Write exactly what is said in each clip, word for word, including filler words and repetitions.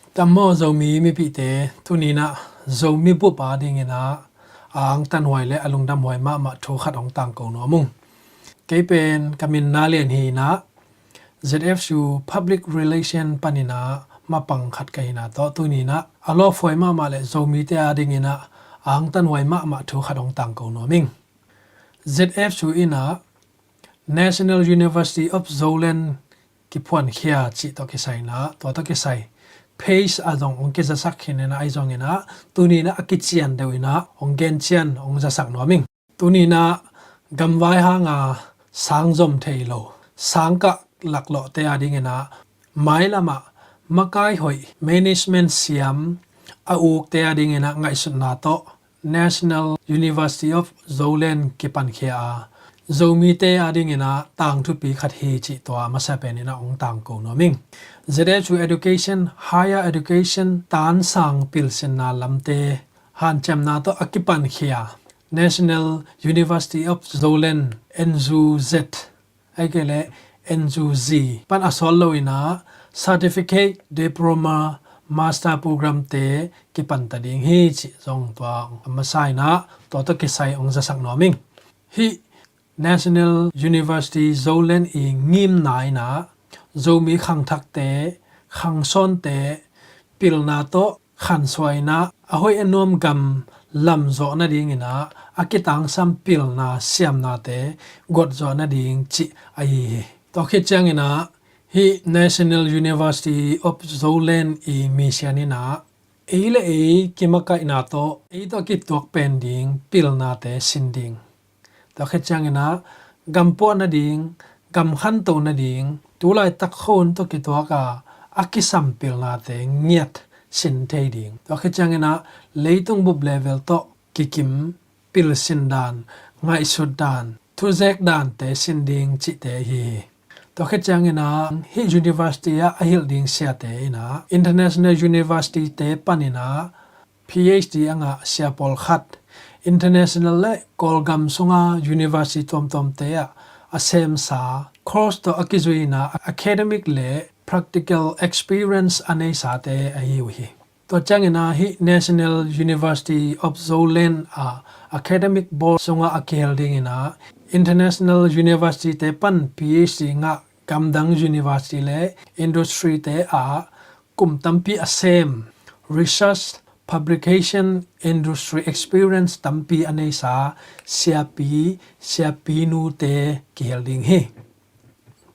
Tam maw Zomi mipihte, tuni-in ah Zomi bup adingin ah a angtanhuai le a lungdamhuai mahmah thu khat hong tangko nuam ung. Kei pen ka min Na Lian hi-in ah, Z F U Public Relation panin ah mapang khat ka hihna tawh tuni-in ah a lawphuai mahmah le Zomite adingin ah a angtanhuai mahmah thu khat hong tangko nuam ing. Z F U in ah National University of Zoland kiphuankhia cih tawh kisai-in ah, tua tawh kisai page ah zong hong kizasak khin in ah, ahi zongin ah tuni-in ah a kician deuh in ah hong gencian hong zasak nuam ing. Tuni-in ah gamvai hanga sang zom thei lo, sang kah laklawhte adingin ah mailam ah makai hoih, management siam a ukte adingin ah ngaihsutna tawh National University of Zoland kipankhia a, Zomite adingin ah tangthupi khat hi cih tua masa penin ah hong tangko nuam ing. Z F U education, higher education, tansang pilsinna lamte hanciamna tawh a kipankhia National University of Zoland, N U Z, ahih kei leh N U Z pan a sawt lo-in ah certificate, diploma, master program-te kipanta ding hi cih zong tua a masa-in ah tua tawh kisai hong zasak nuam ing. Hih National University Zoland i ngimna in ah Zomi khangthakte, khangsawnte pilna tawh khansuah in ah a hoih a nuam gam lam zawh nadingin ah a kitangsam pilna siamnate guat zawh nading cih ahi hi. Tua khit ciangin ah hih National University of Zoland i mission in ah ei le ei kimakaihna tawh, ei tawh kituak pen ding pilnate sin ding. Tua khit ciangin ah gam puah nading, gam khanto nading, tulaitak khua hun tawh kituak a a kisam pilnate ngiat sin thei ding. Tua khit ciangin ah leitung bup level tawh kikim pilsin dan, ngaihsut dan, thuzek dante sin ding cihte hi hi. Tua khit ciangin ah hih university ah a hilh ding siate in ah international university-te panin ah P H D a ngah sia pawlkhat, international le Kawlgam sunga university tuamtuamte ah a semsa, course tawh a kizui-in ah academic le practical experience a neisate ahi uh hi. Tua ciangin ah hih National University of Zoland ah academic board sungah a kihel dingin ah international university-te pan P H D ngah gamdang university le industry-te ah kum tampi a sem, research, publication, industry experience tampi a neisa siapi, siapinute kihel ding hi.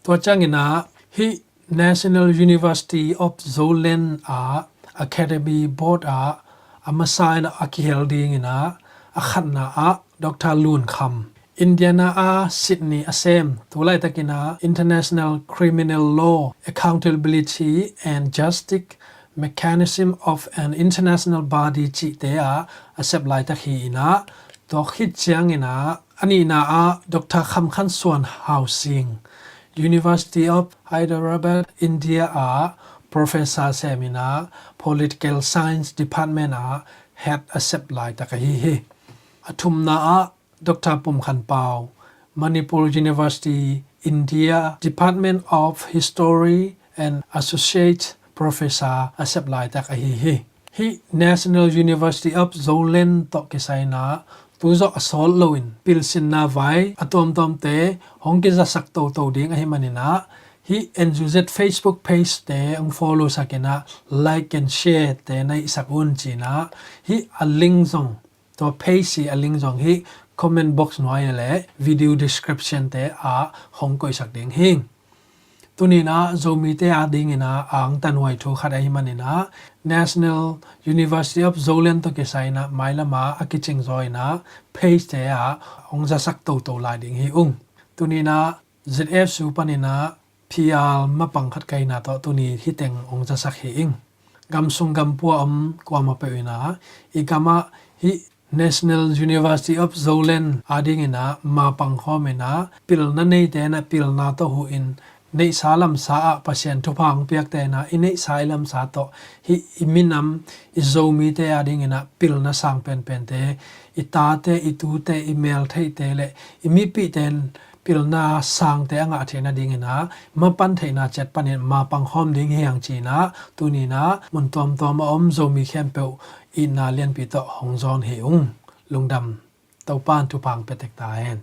Tua ciangin ah hih National University of Zoland ah academy board ah a masa-in ah a kihel dingin ah a khatna ah Doctor Lun Kham, Indiana a Sydney a sem, tulaitakin ah International Criminal Law, Accountability and Justice Mechanism of an International Body cihte ah a sep laitak hi-in ah, tua khit ciangin ah a nihna ah Doctor Kham Khan Suan Hau Sing, University of Hyderabad, India ah professor sem-in ah Political Science Department ah head a sep laitak ahi hi. A thumna ah Doctor Pum Khan Pau, Manipur University, India, Department of History and Associate Professor a sep laitak ahi hi. Hih National University of Zoland tawh kisai-in ah tu zawh a sawt loin pilsinna vai a tuamtuamte hong kizasak toto ding ahih manin ah hih N U Z Facebook page-te hong follow sakin ah like and share-te na hihsak un ci-in ah hih a link zong, tua page i a link zong hih comment box nuai le video description-te ah hong koihsak ding hi. Tuni-in ah Zomite adingin ah a angtanhuai thu khat ahih manin ah National University of Zoland tawh kisai-in ah mailam ah a kicingzaw-in ah page-te ah hong zasak toto lai ding hi ung. Tuni-in ah Z F U panin ah P R mapang khat ka hihna tawh tuni hih teng hong zasak hi ing. Gam sung gam pua om kuamah peuh in ah i gamah hih National University of Zoland adingin ah mapang khawm in ah pilna neite in ah pilna tawh huhin neihsa lamsa ah Pasian thupha hong piakte in ah i neihsa i lamsa tawh hih i minam i Zomite adingin ah pilna sang penpente, i tate, i tute, i meltheihte le i mipihte in pilna sangte a ngah theih nadingin ah mapan theihna ciat panin mapang khawm ding hi hang ci-in ah tuni-in ah mun tuamtuam a om Zomi khempeuh itna lianpi tawh hong zawn hi ung. Lungdam. Topa'n thupha pia tek ta hen.